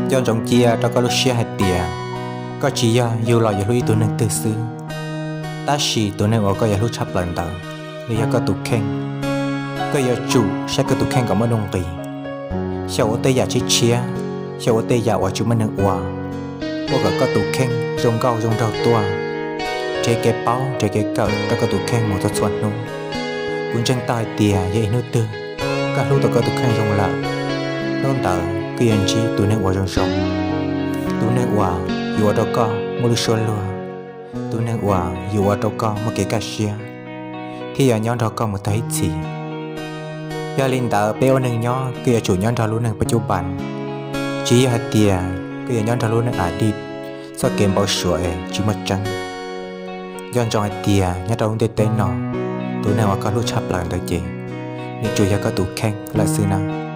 Nco ntsoov cia rau koj lub siab hais tias koj tsis yog yug los yuav hlub ib tug neeg twg xwb, tab sis tus neeg uas koj yuav hlub tshaj plaws ntawd nws yog koj tus kheej. Koj yuav tsum saib koj tus kheej kom muaj nuj nqis, xyaum ua tej yam tshiab tshiab, xyaum ua tej yam uas tsis muaj neeg ua, ua kom koj tus kheej zoo nkauj zoo nraug tuaj, nrhiav kev paub nrhiav kev kawm rau koj tus kheej mus txhua txhua hnub. Kuv ntseeg tau hais tias yog ib hnub twg koj hlub tau koj tus kheej zoo lawm, hnub ntawd koj yuav ntsib tus neeg uas zoo zoo, tus neeg uas yuav ua rau koj muaj lub suab luag, tus neeg uas yuav ua rau koj muaj kev kaj siab, thiab yuav nyob nrog koj mus tag ib txhis. Yog li ntawd peb ua neeg nyob koj yuav tsum nyob nrog lub neej pab cub npas, tsis yog hais tias koj yuav nyob nrog lub neej a dij, txoj kev npau suav es tsis muaj tseeb. Nco ntsoov hais tias nyob rau lub ntiaj teb no, tus neeg uas koj hlub tshaj plaws ntawd ces nws tsuas yog koj tus kheej lawm xwb na.